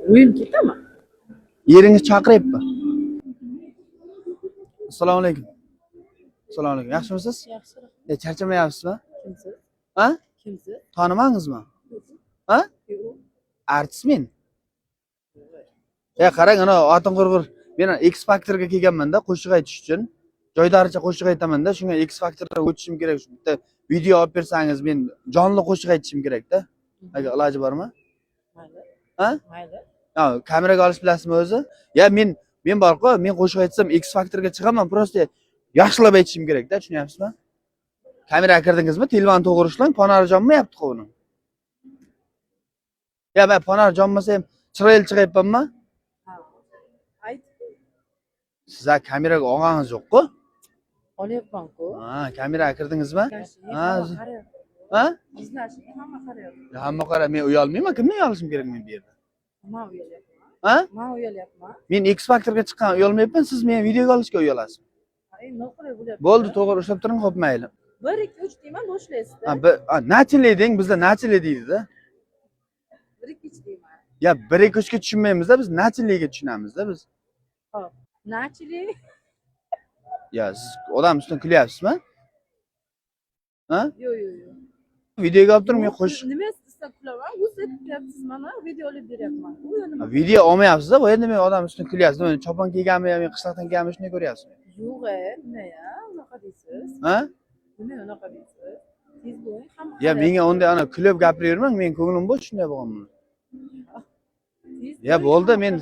Uyim ketaman. Yeringiz chaqiryapti. Assalomu alaykum. Assalomu alaykum. Yaxshimisiz? Yaxshi. Charchamayapsizmi? Kimsiz? Ha? Kimsiz? Tanimadingizmi? Ha? Yo'q. Artist men. Qarang, ana otin qurg'ur. Men X Factorga kelganman-da, qo'shiq aytish uchun. Joydaricha qo'shiq aytaman-da, shunga X Factorga o'tishim kerak. Shu bitta video olib bersangiz, men jonli qo'shiq aytishim kerak-da. Agar iloji bormi? Mayli. Ha? Mayli. Ha, kameraga olish bilasizmi o'zi? Ya men borku, men qo'shiq aytsam X Factorga chiqaman, просто yaxshilab aytishim kerak-da, tushunyapsizmi? Kameraga kirdingizmi? Telefon to'g'ri ishlang, fonari jonmayapti-ku uni. Ya men fonari jonmasa ham chiroyli chiqyapmanmi? Ha. Ayt. Siz ha kameraga olganingiz yo'q-ku. Olyapman-ku. Ha, kameraga kirdingizmi? Ha, Hamma qarayapti. Ha? Bizlar hamma qarayapti. Ya hamma qara, men uyalmayman, kimdan uyalishim kerak men bu yerda? Men uyalyapman. Ha? Men uyalyapman. Men X Factorga chiqqan uyalmayapman, siz meni videoga olishga uyalasiz. Ay, noqulay bo'lyapti. Bo'ldi, to'g'ri ushlab turing, xo'p mayli. 1 2 3 deyman, boshlaysiz. Ha, начали deng, bizda начали deydi-da. 1 2 3 deyman. Ya 1 2 3 ga tushunmaymiz-da, biz начали ga tushunamiz-da biz. Xo'p. Начали. Ya siz odam ustidan kulyapsizmi? Ha? Yo'q, yo'q, yo'q. Videoga olib turing, men qo'shiq Nima sizdan kulaman? O'zi aytyapsiz mana, video olib beryapman. U nima? Video olmayapsiz-da, bu endi men odam ustidan kulyapsiz. Men chopon kiyganmi yo men qishloqdan kelganmi shunday ko'ryapsizmi? Yo'q, nima ya? Unaqa deysiz. Ha? Nima unaqa deysiz? Tez bo'ling, hamma. Ya menga unday ana kulib gapiravermang, men ko'nglim bo'sh shunday bo'lganman. Tez Ya bo'ling, bo'ldi, hamma men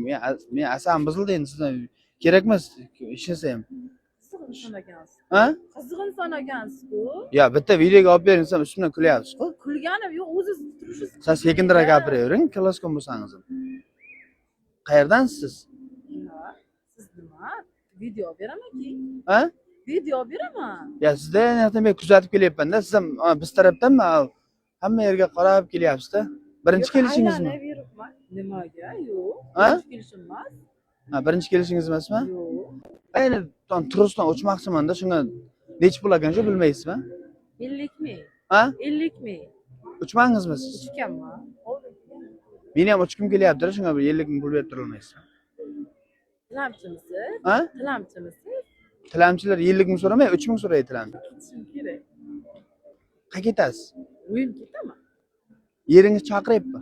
qarayapti. men asabim buzildi endi sizdan kerak emas ishlasa ham. Qiziq inson ekansiz. Ha? Qiziq inson ekansiz-ku. Ya bitta videoga olib bering desam ustimdan kulyapsiz-ku. Kulganim yo'q, o'zi turishingiz. Siz sekinroq gapiravering, koloskon bo'lsangiz ham. Qayerdansiz? Ya, siz nima? Video beraman keyin. Ha? Video beraman. Ya sizda yoqdan beri kuzatib kelyapman-da, siz ham biz tarafdanmi? Hamma yerga qarab kelyapsiz-da. Birinchi Yo'q, kelishingizmi? aylanib yuribman. Nimaga? Yo'q. Ha? Birinchi kelishim emas. Ha, birinchi kelishingiz emasmi? Yo'q. Endi turistdan uchmoqchiman-da, shunga nechi pul ekan shu bilmaysizmi? 50 ming. Ha? 50 ming. Uchmangizmi siz? Uchganman. Meni ham uchgim kelyapti, shunga bir 50 ming pul berib turolmaysizmi? Tilamchimisiz? Ha? Tilamchimisiz? Tilamchilar 50 ming so'ramay, 3 ming so'raydi tilamchi. Ketishim kerak. Qayerga ketasiz? Uyim ketaman. Yeringiz chaqiryapti.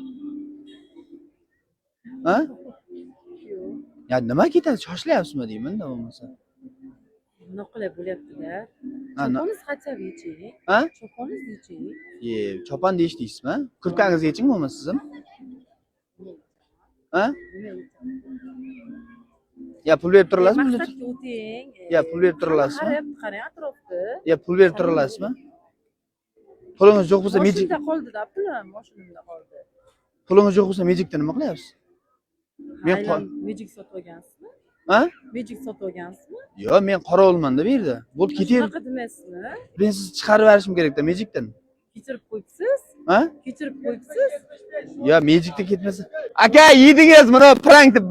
Ha? Yo'q. Ya nima ketasiz? Shoshilyapsizmi deyman-da bo'lmasa. Noqulay bo'lyapti-da. Ha, Choponingiz хотя бы yeching. Ha? Choponingizni yeching. Ye, chopon deyish deysizmi? Kurtkangizni yeching bo'lmasa siz ham. Ha? Nima yechaman? Ya pul berib turalasizmi? Maqsadga o'ting. Ya pul berib turalasizmi? Qarayapti, qarang atrofni. Ya pul berib turalasizmi? Pulingiz yo'q bo'lsa Magic, Moshinada qoldi-da pulim, moshinamda qoldi. Pulingiz yo'q bo'lsa Magicda nima qilyapsiz? Men Aylan Magic sotib olgansizmi? Ha? Magic sotib olgansizmi? Yo'q, men qorovulman-da bu yerda. Bo'ldi, ketaver. Shunaqa demaysizmi? Men sizni chiqarib yuborishim kerakda Magicdan. Kechirib qo'yibsiz? Ha? Kechirib qo'yibsiz? Ya Magicda ketmasa. Aka, yedingiz buni prank deb.